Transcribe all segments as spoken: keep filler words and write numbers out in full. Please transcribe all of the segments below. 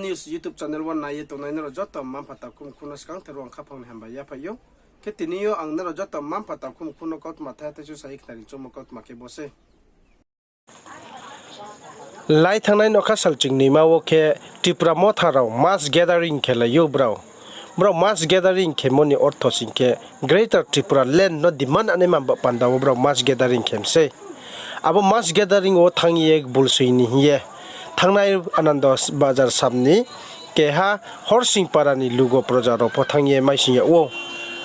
News YouTube channel wo nai ye tongnai nrao joto mma-mpha takhu mkhu no skangther wo ang khaphang ni hambai yaphai ou. Khe tini yo ang nrao joto mma-mpha takhu mkhu no kautma thai thai su sa ye khnari choungmo kautma khe bo se. Lai thanngnai nokha sal chingnima wo khe Tipra Motha rao mass gathering khe lai ou brao. Brao mass gathering khemo ni ortho sing khe Greater Tripura Land no demand anaima ba panda wo brao mass gathering khe mi sei. Abo mass gathering wo thanng ye bulsoi ni hing ye thanngnai Anando Bazar sam ni keha Horsing para ni lugo proja rao pho thanng ye maising yag ou.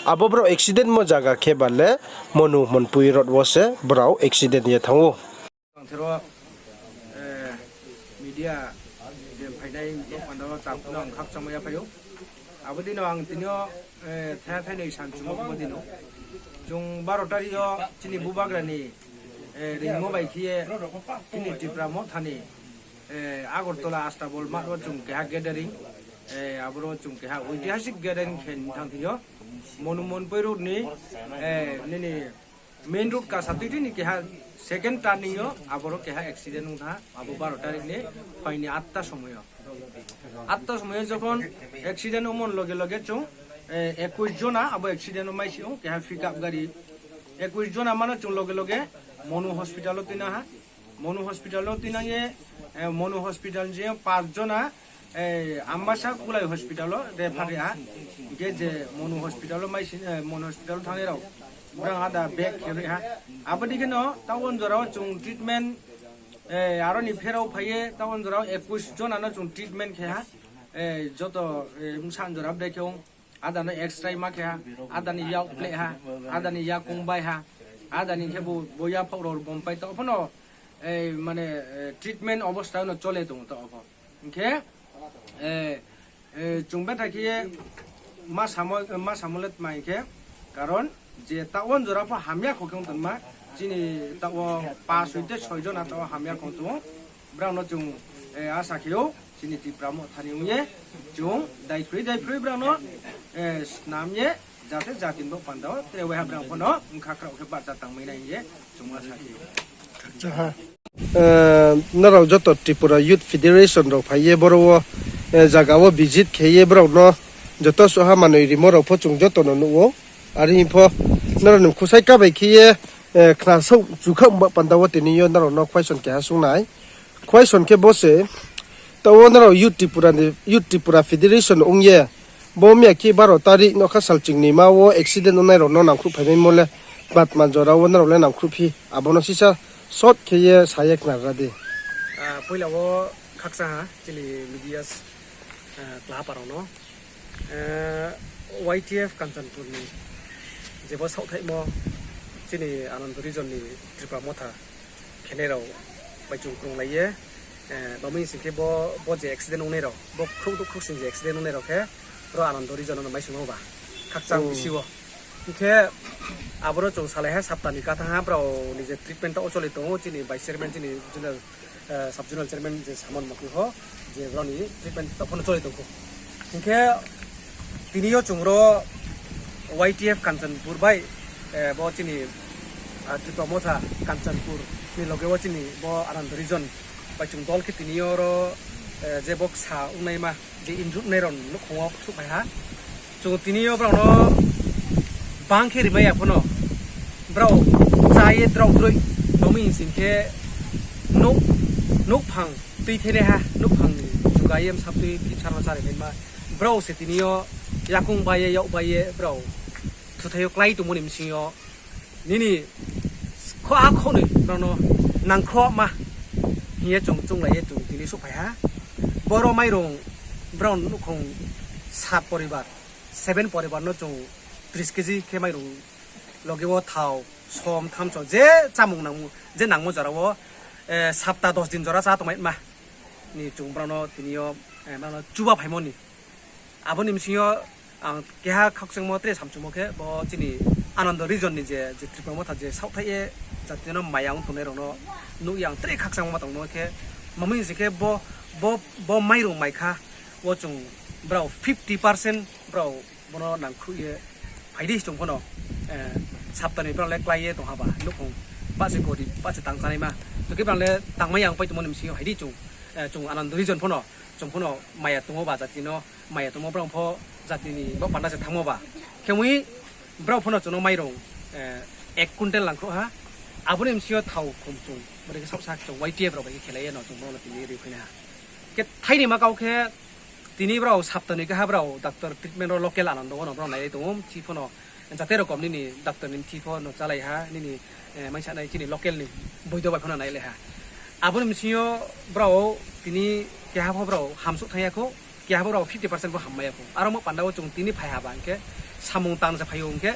Abo brao accident mo zaga khe ba le Monu Monpui road wo se brao accident ye thanng ou. Ang thero, media je phainai bo panda wo takhu no ang khakchangma yaphai ou. Abo dei no ang tini yo, thai thai ni sanchumo bo dei no. Chung baro tarik yo chini bubagra ni ringmo bai khe ye chini Tipra Motha ni Agartala Astabol math wo chung keha gathering, aboro chung keha oitihasik gathering khe ni thanng thing yo. Monu Monpui road ni, nini main road kasa tuitui ni keha second turning yo aboro keha accident ong tha, abo baro tarik ni phaini atta somoi yo. Atta somoi yo jokhon accident ongmo ni loge loge chung ekush jona abo accident wo maisi ou, keha pickup gari. Ekush jona mano chung loge loge Monu hospital wo tuinang ha. Monu hospital wo tuinang ye, Monu hospital je paanch jona, Ambasa Kulai hospital wo refer ri ha. Hing khe je Monu hospital wo maisi, Monu hospital wo thanngnai rao brang ada bag khe ri ha. Abo dei khe no taoh wo jora wo chung treatment, aro ni pherao phai ye taoh wo jora wo ekush jona no chung treatment khe ha. Joto bsa jora bdei khe ong, ada no X-ray ma khe ha, ada ni yak pleh ha, ada ni yakoung bai ha, ada ni khe bo yaphaoh rao bompai taoh pho no, mane, treatment obostha no chole tong taoh pho. Hing khe chung betha khe ye ma samo le tma hing khe, karon je taoh wo jora pho hamya kho khe ong tongma, chini taoh wo paanch hoite soi jona taoh wo hamya kho tong ou. Brao no chung asa khe ou, chini Tipra Motha ni ong ye chung daiphroi daiphroi brao no snam ye, jate jati ni bo panda wo tre waiha brao pho no bkha kraoh khe bahcha tangmai nai hing ye chung asa khe ou. Nrao joto Tripura Youth Federation rao phai ye boro wo zaga wo visit khe ye brao no joto suhha manoi rimo rao pho chung joto no nuh ou. Are hing pho nrao ni mkhusai kabai khe ye khna souh chukhaoh ba panda wo tini yo nrao no question keha sung nai. Question khe bo se, taoh wo nrao Youth Tripura Federation ong ye, bo miya khe baro tarik nokha sal chingnima wo accident ongnai rao no nangkhruh phaimaimo le, batma jora wo nrao le nangkhruhphi, abo no sisa short khe ye sa ye khnari ra di. Poila wo khakchang ha chini media klaha pa rao no, Y T F Kanchanpur ni jebo saohthaihmo chini Anando Region ni Tripura Motha khenai rao bai chung krunglai ye, bamoi sing khe bo je accident ongnai rao, bo khrouh douh khrouhsing je accident ongnai rao khe, bro Anando Region no maisongmo ba khakchang bisi wo. Hing khe aboro chung salai ha sapta ni katha ha brao ni je treatment taoh wo choli tong ou, chini vice chairman, chini sub zonal chairman je samon mokhi ho, je brao ni treatment taoh pho no choli tong khou. Hing khe tini yo chung ro Y T F Kanchanpur bai, bo chini Tripura Motha Kanchanpur ni loge wo chini bo Anando Region bai chung dol khe tini yo ro je bo ksa ongnaima je injured nai rao nouhkhong wo souhphai ha. Chung tini yo brao no bang khe rimai ya pho no, brao chá ye drao droi tongmi hing sing khe nouh, nouhphang tuitheinaiha, nouhphang ni juga ye bsa tui kisa no chári naima. Brao se tini yo yakoung bai ye, yak bai ye, brao thuthai yo klái tongmo ni bsing yo nini kho ha kho noi brao no nangkhruhma hing ye chung chounglai ye chung tini souhphai ha. Boro mairung brao nouhkhong sat poribar, seven poribar no chung tris kg khe mairung loge wo thao, som, thamso, je chámung nangmo, je nangmo jora wo, sapta dos din jora chá tongmaima ni chung brao no tini yo, brao no chuba phaimo ni. Abo ni bsing yo ang keha khakchangmo tre samchumo khe, bo chini Anando region ni je, je Tripura Motha je saohthaih ye jati no maya ong tongnai rao no nuh ye ang tre khakchangmo ma tongmo khe, mami se khe bo, bo, bo mairung maikha, wo chung brao fifty percent brao bono nangkhruh ye phai di chung pho no, sapta ni brao le klái ye tong ha ba, nouhkhong bahse gorib, bahse tang chánaima. To khe brao le tangmai ya ongpai tongmo ni bsing yo hai di chung, chung Anando region pho no, Chung pho no maya tongmo ba jati no, maya tongmo brao pho jati ni bo panda se thanngmo ba. Khe mui brao pho no chung no mairung, eh, ek quintal langkhruh ha. Abo ni bsing yo thao khum chung, bodei khe saohsa chung Y T F rao bai khe khelai ye no chung brao no tini ri phainai ha. Khe thaini ma kau khe tini brao sapta ni keha brao doctor treatment ro local Anando wo no brao nai ye tong ou, mthi pho no jate rokom nini doctor ni mthi pho no chálai ha, nini, eh, maisanai chini local ni boido bai pho no nailai ha. Abo ni bsing yo brao tini keha pho brao hamsouh thanng ya khou, keha pho brao fifty percent pho hammai ya khou. Aro mo panda wo chung tini phai ha ba hing khe, samung tang se phai ou hing khe,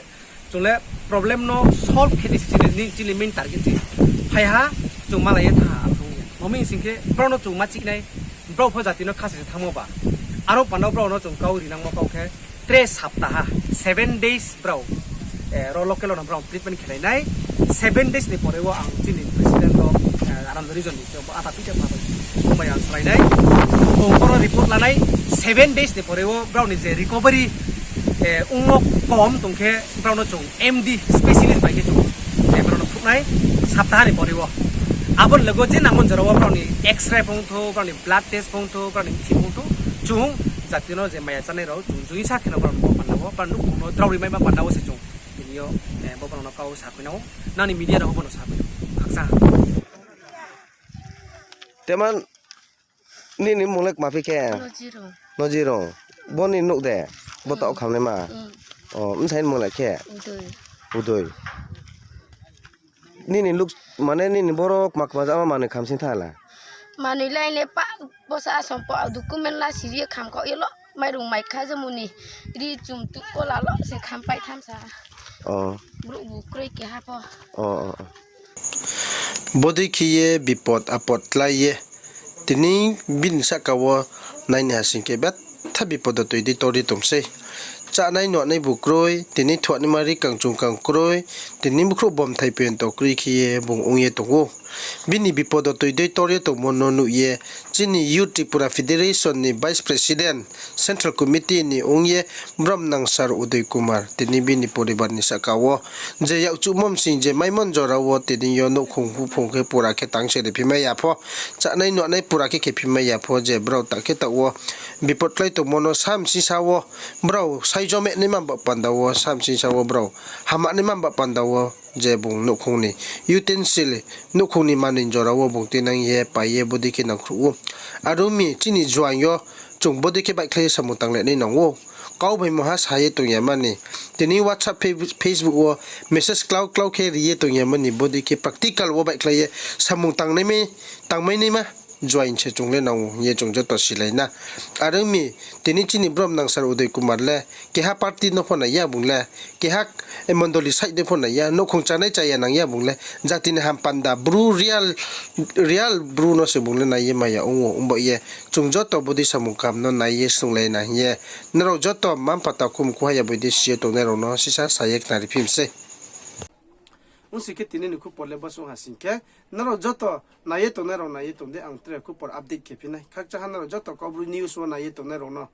chung le problem no solve khe ni se chini, ni, chini main target se. Phai ha, chung malai ye thanng ha, aro thang ya. Mo mi sing khe, brao no chung ma chih nai, brao pho jati no khase se thanngmo ba. Aro panda wo brao no chung kau rinangmo kau khe, tre saptaha, seven days brao, eh, ro local wo no brao treatment khelai nai. Seven days ni pore wo ang chini president no, eh, Anando region ni, ata pita pha bai, bung bai ang salai nai. Bung pho no report la nai, seven days ni pore wo brao ni je recovery, eh, ongmo kom tong khe brao no chung M D specialist bai khe chung, eh, brao no phruh nai, saptaha ni pore wo. Abo ni loge wo je nangmo jora wo brao ni X-ray phongthou, brao ni blood test phongthou, brao ni mthi phongthou, chung jati no je maya chánai rao chung juisa khe no brao no bo panda wo, brao nouhkhong no draori maima panda wo se chung tini yo, eh, bo brao no kau saphi nang ou, nang ni media rao pho no saphi nang ou. Khakchang ha. Teman, nini mung le kma phi khe? Nojirong. Nojirong. Bo ni nouh de? Bo taoh khamnaima? O, bsai ni mung le khe? Udoi. Udoi. Nini luk, mane nini boro kma kma jama manoi kham sing tha la? Manoi lai le pa, bosa asom po document la siri ye kham khaoh ye lo, mairung mai kha jemuni, ri chum tu kola lo se khampai thamsa. Brouh bu kroi keha pho. Bodei khe ye bipot apot klái ye, tini bini sahka wo naini ha sing khe betha bipodo toi dei tor ye tong sei. Chánai nuanai bu kroi, tini thuanaima ri kangchung kang kroi, tini bkhrouh bomthai pento kroi khe ye bung ong ye tong ou. Bini bipodo toi dei tor ye tongmo no nuh ye, chini Youth Tripura Federation ni Vice President, Central Committee ni ong ye, Bromnang Sir Udoy Kumar, tini bini poribar ni sahka wo je yakchuhmo bsing je maimo jora wo tini yo nouhkhong buphung khe pura khe tang se ri phi mai ya pho, chánai nuanai pura khe khe phi mai ya pho, je brao ta khe taoh wo bipot klái tongmo no sa bsing sa wo brao saijo me naima ba panda wo, sa bsing sa wo brao hama naima ba panda wo, je bung nouhkhong ni utensil, nouhkhong ni manoi jora wo bung tuinang ye pai ye bodei khe nangkhruh ou. Aro mi chini juaing yo chung bodei khe baihkhlai ye samung tang le nai nang ou. Kau bai moha sa ye tong ya mani, tini WhatsApp, Face-, Facebook wo message klau klau khe ri ye tong ya mani, bodei khe practical wo baihkhlai ye samung tang nai mai, tang mai naima juaing se chung le nang ou hing ye chung joto silai na. Are ong mi, tini chini Bromnang Sir Udoy Kumar le keha party no pho nai ya bung le, keha mondoli side no pho nai ya, nouhkhong chánai chaya nang ya bung le, jati ni ham panda bru real, real bru no se bung le nai ye mai ya ong ou. Ongba ye chung joto bodei samung kaham no nai ye snunglai na hing ye, nrao joto mma-mpha takhum kuha ya bodei si ye tongnai rao no sisa sa ye khnari phi mi sei. Ong sing khe tini ni khupor le bo se ong ha sing khe, nrao joto nai ye tongnai rao nai ye tong di, ang tre khupor update khe phi nai. Khakchang ha nrao joto Kaubru news wo nai ye tongnai rao no.